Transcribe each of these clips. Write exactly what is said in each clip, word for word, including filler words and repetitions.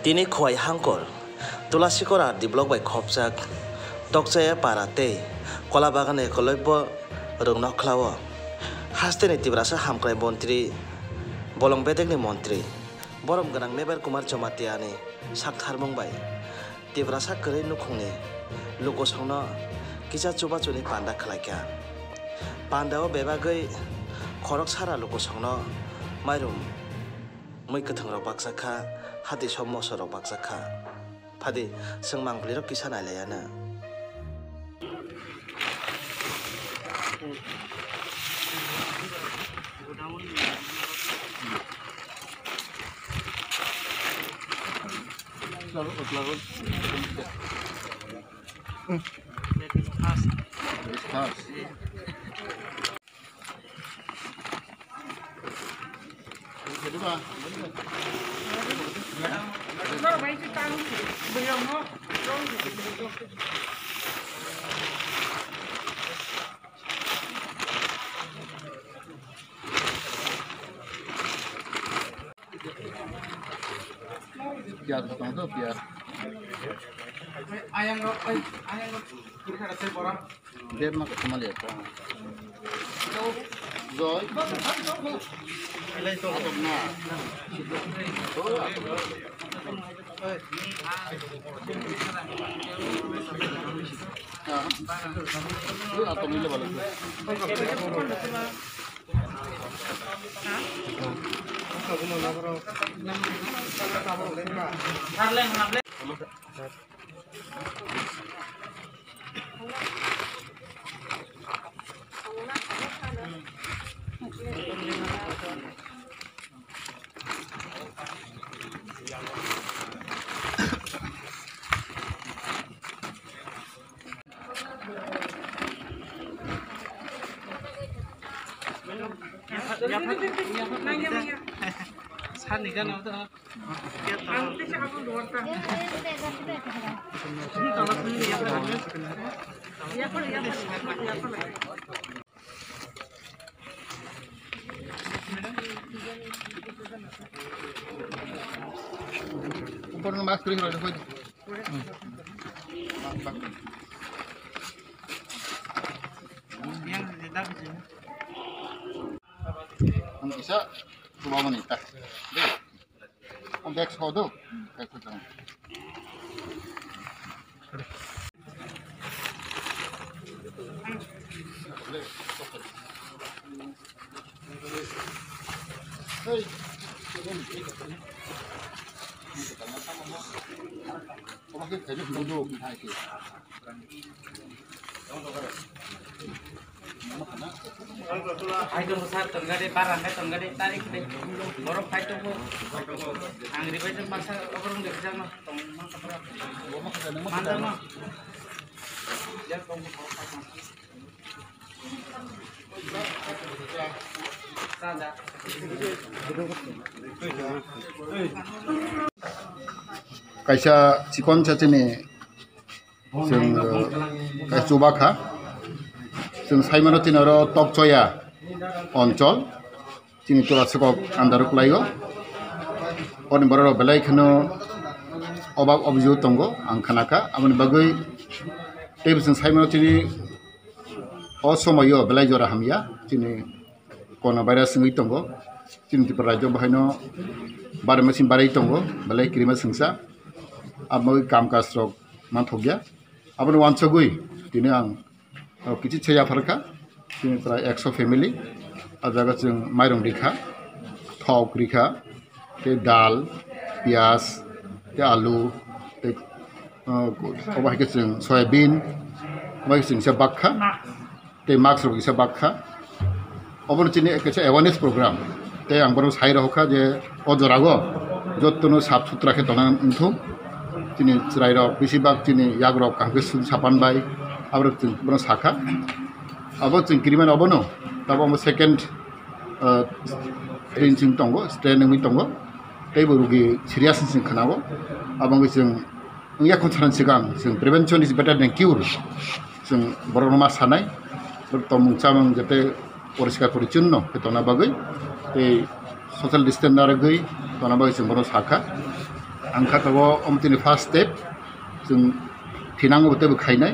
Tini Khowai Hangkor, Tulasikora D block bai khopjak Tokchaya para tei Kolabagan Ekolobya rwngno khlao. Hasteni Tiprasa hamkrai montri, bolong bedekni montri, borom gwnang Meber Kumar Jamatia ni saktharmung bai Tiprasa kwrwi nukhungni lukusongno kisa chubachuni panda khlaikha. Pandao bebagwi khorok sara lukusongno mairum mui kwthwngrok baksa kha, hati sok mosorok baksa kha. Phadi, chwng mangpilirok kisa nailaiya na. Piyaj tong to, piyaj. Ayang rok, ay, ayang rok. Kurkara se bora. Der ma ko mali ko. Joy. Atok na. Ha. Atok ni le bala. Sani gana to. Упор на маск ринг рой. Ang isa, tumama nita. Ang bag sa do. Bag sa. Hai dong sar tongga de, barang de tongga de, tarik de. Borok hai tongbo. Ang ribai de masa oborong de jama tong masa pura. Mandar ma. Kaisa chikon cha chini chwng, eh, kaisa chuba kha. Chwng sai mano chini oro Tokchoya onchol, chini Tulasikok under o kwlaio. Oni borok rok belai kheno obab objio tongo, ang khna kha. Aboni bagwi teibo chwng sai mano chini o somoio belai jora hamya, chini corona virus wngwi tongo. Chini Tripura rajyo bahaino barai machine barai tongo, belai kirima swngsa. Abo kam kaj rok manthokya. Aboni uansugwi tini ang, o, kichi se yapharkha. Chini prai ekso family. A jaga chwng mairung rikha, thok rikha, tei dal, piyaj, tei alu, tei, o, obo hai khe chwng soyabin, obo hai khe chwng kisa bakha. Tei mask rok kisa bakha. Obono chini kaisa awareness program. Tei ang bono sai rokha je o jorao jotono sap sutra khe tongna wngthung. Chini chwrai rok bisi bak chini yak rok kaham khe sum sapan bai aborok chwng bono sakha. Abo chwng kirimani obono tabo omo second, ah, strain chwng tongo, strain wngwi tongo. Teibo rugi serious wngwi chwng khnao. Abo wngwi chwng Wngya khun sana sikang, chwng prevention is better than cure. Chwng borokno ma sanai, borok tongmung chamung jate poriskar porichonno khe tongna bagwi, tei social distance narwgwi tongna bagwi chwng bono sakha. Ang kha tabok omo tini first step, chwng thinango teibo khainai.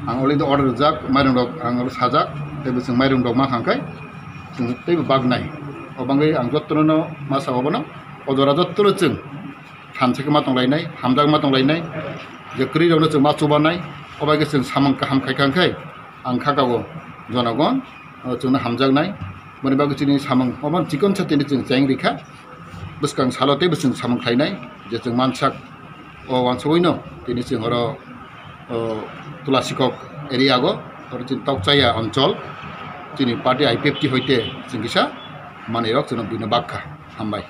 Ang already order rijak, mairung rok ang oro sajak, teibo chwng mairung rok ma kha khe chwng teibo baknai. O bagwi ang jottono ma sa obono, o jora jottono chwng thansa khe ma tonglainai, hamjak ma tonglainai, je kwrwi rokno chwng ma chubanai, o bai khe chwng samung kaham khai kha khe ang kha ka o jonogon, o chwngno hamjaknai. Boni bagwi chini samung obo chikon sa tini chwng cheng rikha. Bwskang salo teibo chwng samung khlainai, je chwng mansak o wansugwino tini chwng oro, o, Tulasikok area go, oro chini Tokchaya onchol, chini party I P F T hoite chwng kisa manwi rok chwngno buino bakha. Hambai.